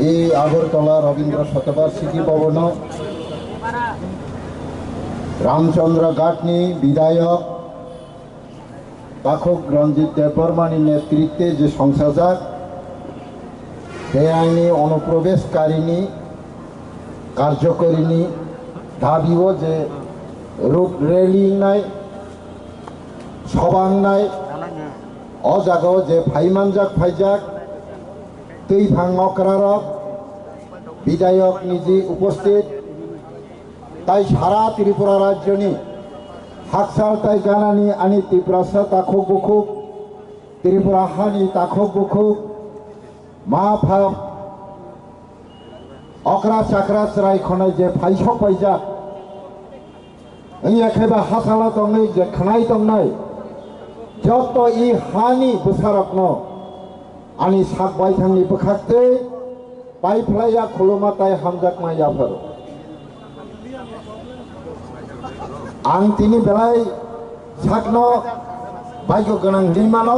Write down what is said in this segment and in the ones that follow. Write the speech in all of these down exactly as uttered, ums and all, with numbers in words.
এই আগরতলা রবীন্দ্র শতবার্ষিকী ভবন, রামচন্দ্র ঘাটনি বিধায়ক তাখক রঞ্জিত দেববর্মানি নেতৃত্বে যে সংসাজাক বেআইনি অনুপ্রবেশকারিনী কার্যকরিনী দাবিও যে রোড রেলি নাই, সভা নাই, অ জাগাও যে ফাইমানজাক ফাইজাক, twi phang okrarok, bidayok niji uposthit, tai sara Tripura rajyoni haksal tai ganani ani Tiprasa takhuk bukhuk, Tripura hani takhuk bukhuk, ma pha okra chakra chwrai khonai je phaisok paijak, wngya khe ba hasala tongnai je khnai tongnai, joto i hani bwsarokno ani sak baithangni bwkhaktwi pai phlaiya khuluma tai hamjakma yapharo. Ang tini belai sakno baigo gwnang hinwi mano,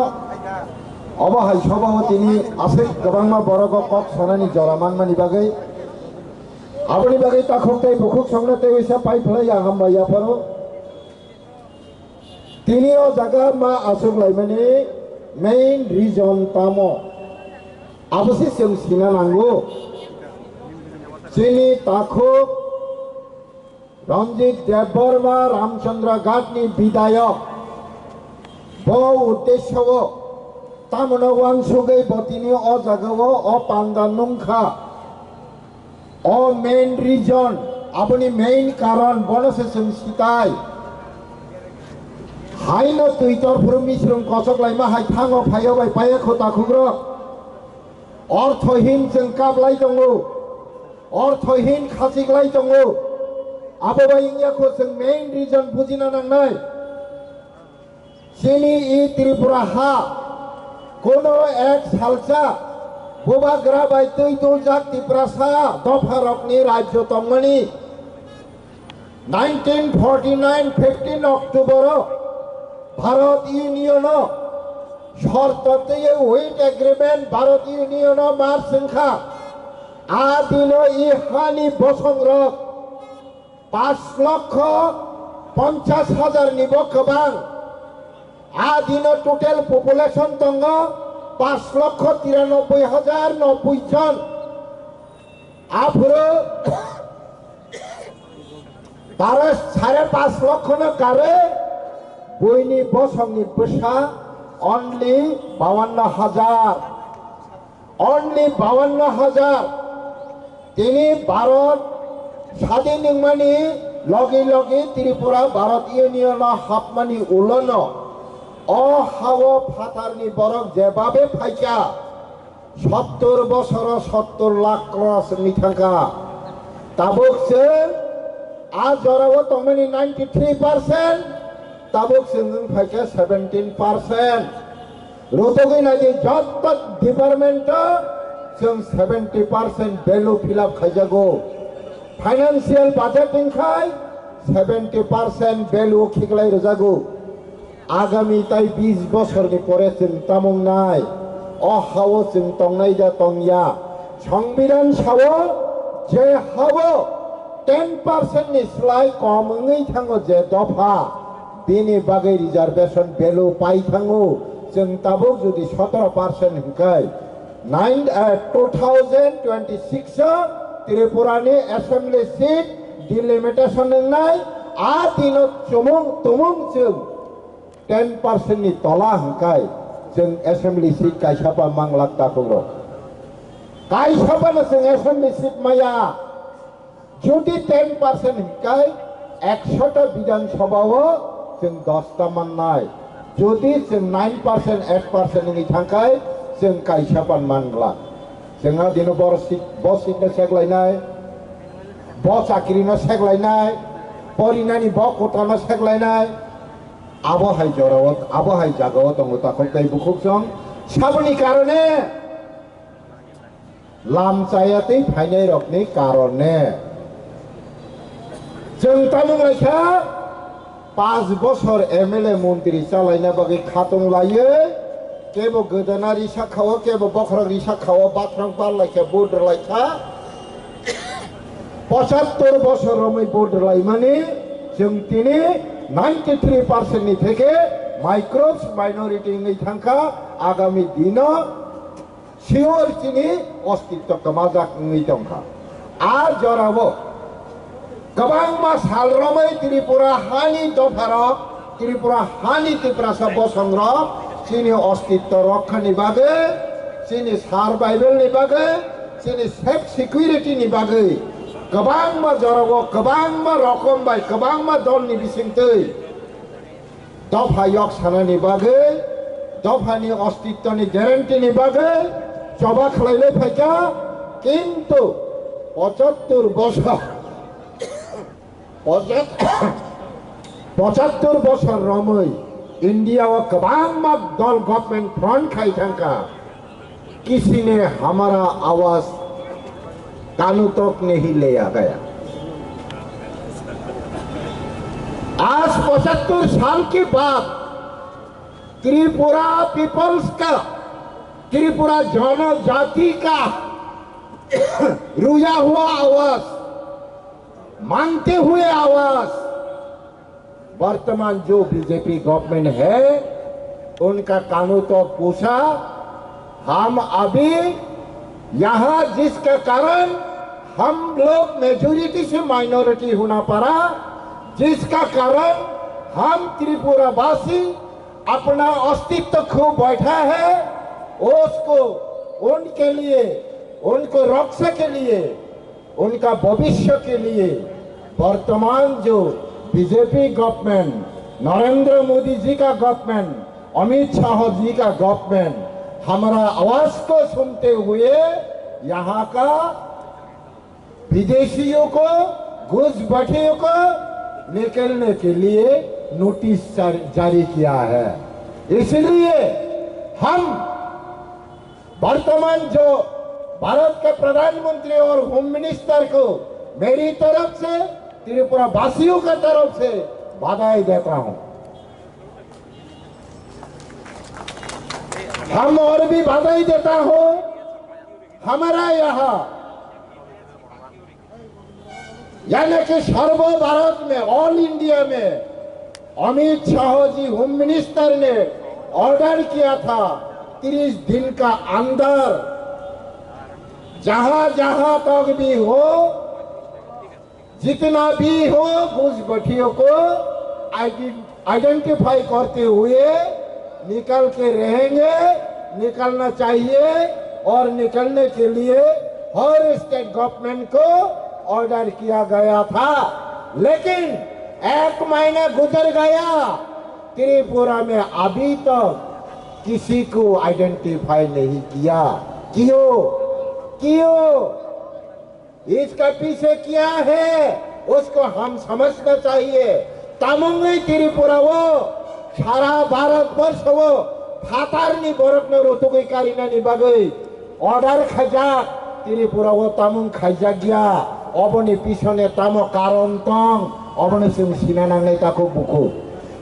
obo hai sobao tini aswk kwbangma borogo kok sanani jora manmani bagwi. Aboni bagwi takhuk tei bukhuk songno tei uisa pai phlai ya hambai yapharo. Tini o jaga ma aswk laimani main reason tamo? Abo se chwng sina nango. Chini takhuk Ranjit Debbarma Ramchandra Ghatni bidayok. Bo uddesyo o tamono wansugwi bo tini o jaga o, o panda nungkha. O main reason, aboni main karon bono se chwng sitai. Haino twi torphuru misrung kochok laima hai thango phaio bai paya kho takhukrok. Orthohin chwng kaplai tongo. Orthohin khachik lai tongo. Abo bai wngya kho chwng main reason bujina nangnai. Chini i Tripura ha, kono ek salsa bubagra bai twi tuljak Tiprasa dopharokni rajyo tongmani. Nineteen forty nine fifteen October o Bharat Union o shorto twiwi wheat agreement Bharat Union o mar swngkha. A dino i hani bosongrok Pash lokho ponchash hajar ni bo kwbang. A dino total population tongo pash lokho tiranoboi hajar nobboi jon. Aphuru tare sare pash lokho no kare buini bosongni bwsa only bawanno hajar. Only bawanno hajar. Tini Bharat sadin wngmani logi logi Tripura Bharat Union o hapmani ulono o hao phatarni borok jebabe phaikha, sottor bosoro sottor lakh kros wngwi thangkha. Tabuk chwng a jorao tongmani ninety three percent, tabuk chwng wng phaikha seventeen percent. Rutugwi naidi jotto department o chwng seventy percent value fill up khaijago. Financial budget wngkhai seventy percent value khiklai rwjago. Agami tai bis bosorni pore chwng tamung nai? O hao chwng tongnai da tongya? Songbidan sao je hao ten percent ni slai kom wngwi thango je dopha, bini bagwi reservation value pai thango. Chwng tabuk jodi sotoro percent hwnkhe, nine, eh, two thousand twenty-six o Tripura ni assembly seat delimitation wngnai, a dino chumung tumung chwng ten percent ni tola hwnkhe chwng assembly seat kaisa pa manglak takhuk rok. Kaisa pa no chwng assembly seat maya. Jodi ten percent hwnkhe ekshota Bidhan Sabha o chwng dosta mannai. Jodi chwng nine percent, eight percent wngwi thangkhe chwng kaisa pan manglak. Chwng a dino bor seat, bo seat no seklainai, bo chakri no seklainai, porinani bo kota no seklainai. Abo hai jorao, abo hai jagao tongo takhuk tei bukhuk song. Saboni karone lam chaya tei phainai rokni karone chwng tamung lai kha, panch bosor M L A montri chalaina bagwi khatung laiwi Kebo godana risa khao, kebo bokhorok risa khao, bathrang parlaikha, vote rwlaikha. Pochattor bosor romwi vote rwlaimani chwng tini ninety three percent ni theke microbes minority wngwi thangkha. Agami dino sure chini ostitto kwmajak wngwi tongkha. A jorao kwbangma sal romwi Tripura hani dopharok, Tripura hani Tiprasa bosongrok chini ostitto rokkhani bagwi, chini survival ni bagwi, chini self security ni bagwi kwbangma jorao, kwbangma rokom bai, kwbangma dolni bisingtwi dopha yok sanani bagwi, dophani ostittoni guarantee ni bagwi choba khlailai phaikha, kintu pochattor bosor, pochat-, pochattor bosor romwi India o kwbangma dol government front khai thangkha. किसी ने हमारा आवाज कानों तक नहीं ले आ गया। आज पचहत्तर साल के बाद त्रिपुरा पीपल्स का, त्रिपुरा जनजाति का रोया हुआ आवाज, मांगते हुए आवाज, वर्तमान जो बीजेपी गवर्नमेंट है, उनका कानों तो पूछा। हम अभी यहाँ, जिसका कारण हम लोग मेजोरिटी से माइनॉरिटी होना पड़ा, जिसका कारण हम त्रिपुरावासी अपना अस्तित्व खो बैठा है, उसको, उनके लिए, उनको रक्षा के लिए, उनका भविष्य के लिए वर्तमान जो बीजेपी गवर्नमेंट, नरेंद्र मोदी जी का गवर्नमेंट, अमित शाह जी का गवर्नमेंट हमारा आवाज को सुनते हुए यहाँ का विदेशियों को, घुसपैठियों को निकलने के लिए नोटिस जारी, जारी किया है। इसलिए हम वर्तमान जो भारत के प्रधानमंत्री और होम मिनिस्टर को मेरी तरफ से, त्रिपुरा वासियों की तरफ से बधाई देता हूं। हम और भी बधाई देता हूं। हमारा यहाँ यानी कि सर्व भारत में, ऑल इंडिया में अमित शाह जी होम मिनिस्टर ने ऑर्डर किया था, तीस दिन का अंदर जहां जहां तक भी हो, जितना भी हो, घुसपैठियों को आइडेंट-, आइडेंटिफाई करते हुए निकल के रहेंगे, निकलना चाहिए। और निकलने के लिए हर स्टेट गवर्नमेंट को ऑर्डर किया गया था, लेकिन एक महीना गुजर गया, त्रिपुरा में अभी तक किसी को आइडेंटिफाई नहीं किया। क्यों? क्यों? इसका पीछे क्या है, उसको हम समझना चाहिए। Tamungwi Tripura o, sara Bharat borsho o, phatarni borokno rutugwi karinani bagwi order khaijak, Tripura o tamung khaijak ya, oboni pisone tamo karon tong, obono chwng sina nangnai takhuk bukhuk.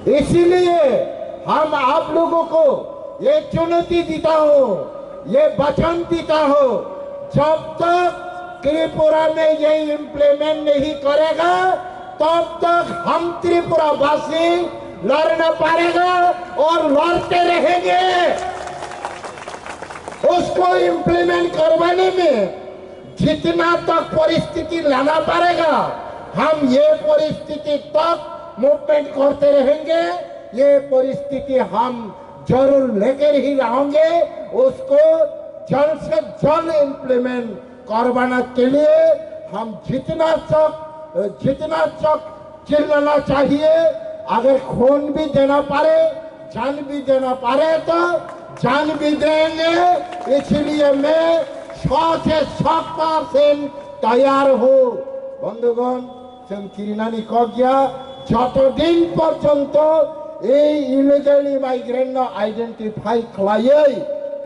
इसीलिए हम आप लोगों को ये चुनौती देता हूँ, ये वचन देता हूँ, जब तक त्रिपुरा में ये इम्प्लीमेंट नहीं करेगा, तब तक हम त्रिपुरा वासी लड़ना पड़ेगा और लड़ते रहेंगे। उसको इम्प्लीमेंट करवाने में जितना तक परिस्थिति लाना पड़ेगा, हम ये परिस्थिति तक मूवमेंट करते रहेंगे। ये परिस्थिति हम जरूर लेकर ही रहेंगे। उसको जल्द से जल्द इम्प्लीमेंट करवाने के लिए हम जितना तक, जितना तक चिल्लाना चाहिए। अगर खून भी देना पड़े, जान भी देना पड़े तो जान भी देंगे। इसलिए मैं सौ से सौ परसेंट तैयार हूँ। বন্ধুগণ, जों किरिनानि कक या, যতদিন পর্যন্ত এই ইলিগাল ইমাইগ্রেন্ট নো আইডেন্টিফাই খালাইয়াই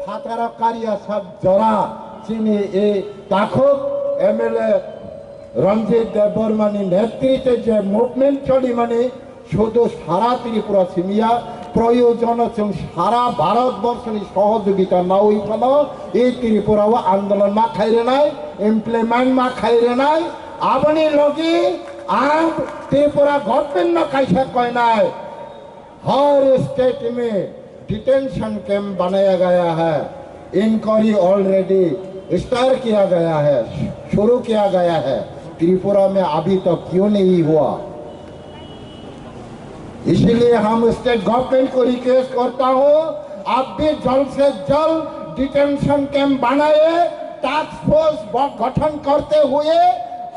ফাতারা কারিয়া সাব জরা চিনি এই তাখক এমএলএ রঞ্জিত দেববর্মানি নেতৃত্বে যে মুভমেন্ট চলিমানি শুধু সারা ত্রিপুরা সিমিয়া Proyojono chwng sara Bharat borshoni sohojogita nawi phano, e Tripura o andolon ma khairwnai, implement ma khairwnai, aboni logi ang Tripura government no kaisa koinai, har state me detention camp banaya gaya hai, inquiry already start kiya gaya hai, shuru kiya gaya hai, Tripura me abhi tak kyun nahi hua? इसीलिए हम state government को रिक्वेस्ट करता हूँ, आप भी जल्द से जल्द डिटेंशन कैंप बनाए, टास्क फोर्स ब-, गठन करते हुए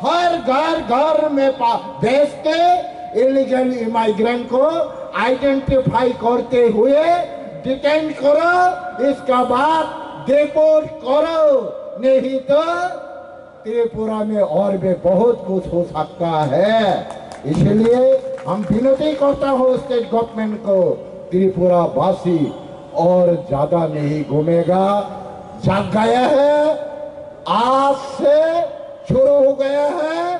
हर घर घर में पा-, भेज के इलीगल इमाइग्रेंट को आइडेंटिफाई करते हुए डिटेन करो, इसका बाद डिपोर्ट करो, नहीं तो त्रिपुरा में और भी बहुत कुछ हो सकता है। इसलिए हम विनती करता हूँ स्टेट गवर्नमेंट को, त्रिपुरा वासी और ज्यादा नहीं घूमेगा, जग गया है, आज से शुरू हो गया है।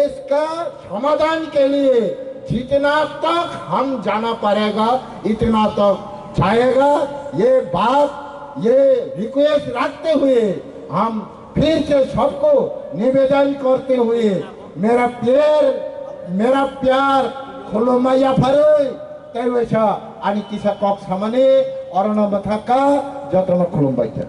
इसका समाधान के लिए जितना तक हम जाना पड़ेगा, इतना तक जाएगा। ये बात, ये रिक्वेस्ट रखते हुए हम फिर से सबको निवेदन करते हुए, मेरा प्यार, मेरा प्यार, khulumma yapharwi, tei waisa ani kisa kok samani, orono mwthakha, jotono khulumbai kha.